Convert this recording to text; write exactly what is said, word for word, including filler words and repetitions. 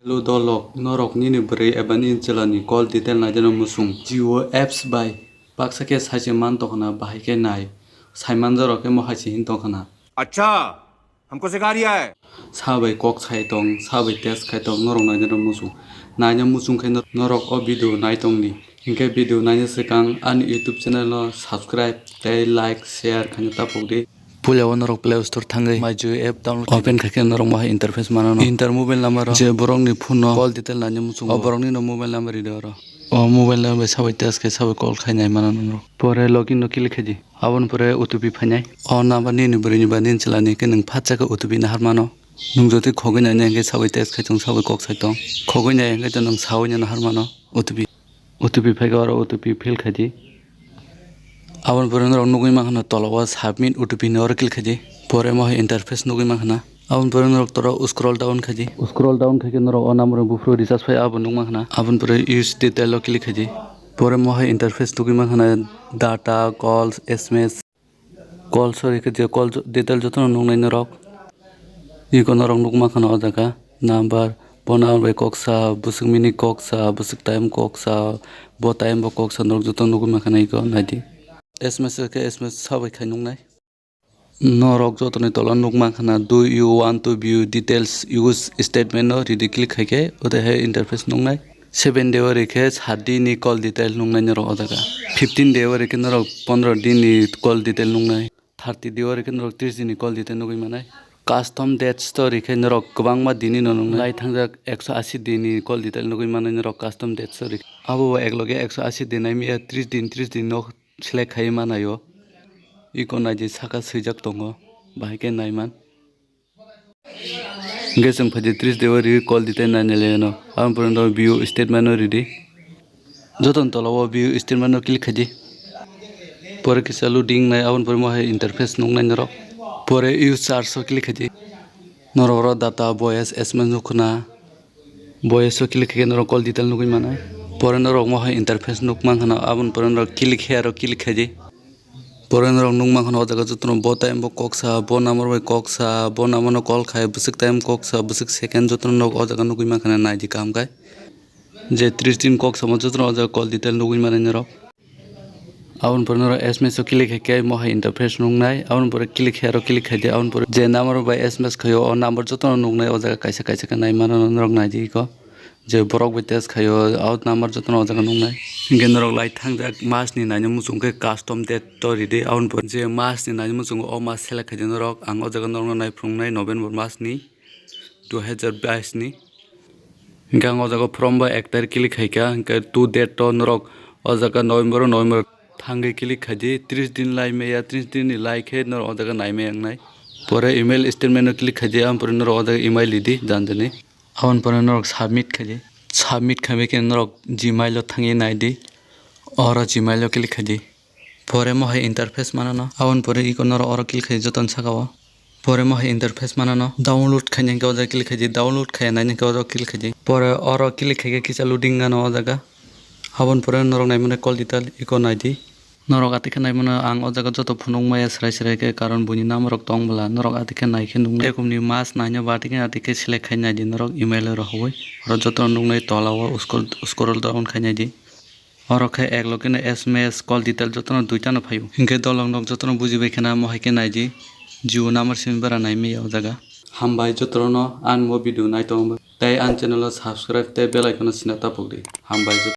Hello dolok, norok nini bwrwi eba nini chwlani call detail naideno muchung. Jio apps bai baksa khe saichwi man tongkhna, bahai khe nai. Saimanjak rok khe mohai se hin tongkhna. Acha, hamko sikha riya hai. Sa bai kok sai tong, sa bai test khai tong, norok naideno muchung. Naina muchung khe nor-, norok o video nai tongni. Hinkhe video naina swkang ani YouTube channel no subscribe tei like, share khaina tapokdi. Puila o norok Play Store thangwi MyJio app download open khai khe norok mohai interface manano. Enter mobile number o je borokni phone no call detail naina muchungo, o borokni no mobile number ridi oro. O mobile number bai sabai test khai sabai call khai nai manano norok. Pore login no click khaidi. Aboni pore O T P phainai. O number nini bwrwini ba nini chwlani khe nwng phatsa khe O T P nahar mano. Nwng jotoi khogwi nai nai khe sabai test khai tong, sabai kok sai tong. Khogwi nai khe nwng sawi nahar mano O T P. O T P phaikhe oro O T P fill khaidi. Aboni pore norok nugwi mankha na tola o submit O T P hinwi oro click khaidi. Pore mohai interface nugwi mankha na. Aboni pore norok toro scroll down khaidi. Scroll down khaikhe norok o number buphuru recharge phai abo nukmankha na. Aboni pore use detail o click khaidi. Pore mohai interface nugwi mankha na data, calls, S M S. Call, sorry, khe je call jo-, detail jotono nuknai norok. Iko norok nukmankha na o jaga number, bo number bai kok sa, bwswk minute kok sa, bwswk time kok sa, bo time bo kok sa, norok jotono nugwi mankha na iko naidi. S M S khe S M S sabai khai nuknai. Norok jotoni tola nukmankha na, "Do you want to view details? Use statement" no ridi click khaikhe, o tei hai interface nuknai. Seven day o rikhe saat din ni call detail nuknai norok o jaga. Fifteen day o rikhe norok pondro din ni call detail nuknai. Thirty day o rikhe norok tris din ni call detail nugwi manai. Custom dates to rikhe norok kwbangma din ni no nuknai. Lai thangjak ekso asi din ni call detail nugwi manai norok custom dates to rikhe. Abo bo ek loge ekso asi din nai maya, tris din, tris din no select khai manaio. Iko naidi saka swijak tongo, bahai khe naiman. Hingke chwng phaidi tris day o ree call detail nainai le no. Aboni pore no view statement no ridi. Jotoni tola o view statement no click khaidi. Pore kisa loading nai, aboni pore mohai interface nuknai norok. Pore use charts o click khaidi. Norok oro data, voice, S M S nukhuna. Voice o click khaikhe norok call detail nugwi manai. Pore norok mohai interface nukmankha na, aboni pore norok click here o click khaidi. Pore norok nukmankha na o jaga jotono bo time bo kok sa, bo number bai kok sa, bo number no call khai, bwswk time kok sa, bwswk second jotono norok o jaga nugwi mankha na naidi kaham khai. Je tris din kok samo jotono o jaga call detail nugwi manai norok. Aboni pore norok S M S o click khaikhe mohai interface nuknai. Aboni pore click here o click khaidi. Aboni pore je number bai S M S khaio o number jotono nuknai o jaga kaisa kaisa khe nai mano norok naidi iko. Je borok bai test khaio o number jotono o jaga nuknai. Hingke norok lai thangjak mas ni naina muchung khe custom date to ridi. Aboni pore je mas ni naina muchungo o mas select khaidi norok. Ang o jaga norokno nai phunuknai November mas ni dui hajar bais ni. Hingke ang o jaga from bai ek tarikh click khaikha, hingke to date to norok o jaga November o November thangwi click khaidi, tris din lai maya, tris din ni lai khe norok o jaga nai maya wngnai. Pore email statement o click khaidi, aboni pore norok o jaga email ridi janjani. Aboni pore norok submit khaidi, submit khaimai khe norok Gmail o thangwi naidi, oro Gmail o click khaidi. Pore mohai interface manano. Aboni pore iko norok oro click khai jotono saka o. Pore mohai interface manano. Download khaina hingke o jaga click khaidi. Download khaiya naina hingke o jaga click khaidi. Pore oro click khaikhe kisa loading gano o jaga. Aboni pore norok naimani call detail iko naidi. Norok atikhe naimano ang o jaga joto phunuk maya srai srai khe, karon buini number rok tong bwla. Norok atikhe naikhe nuknai. Ekumni mas naino ba atikhe atikhe select khai naidi norok email o rohorwi. Oro jotono nuknai tola o scroll, scroll down khai naidi. Oro khe ek loge no S M S, call detail jotono duita no phaio. Hinkhe dolok nok jotono bujibai kheno amo hai khe naidi. Jio number simi bara nai maya o jaga. Hambai jotono ani mo video nai tongba tei ani channel o subscribe tei bell icon o sina tapokdi. Hambai jotono.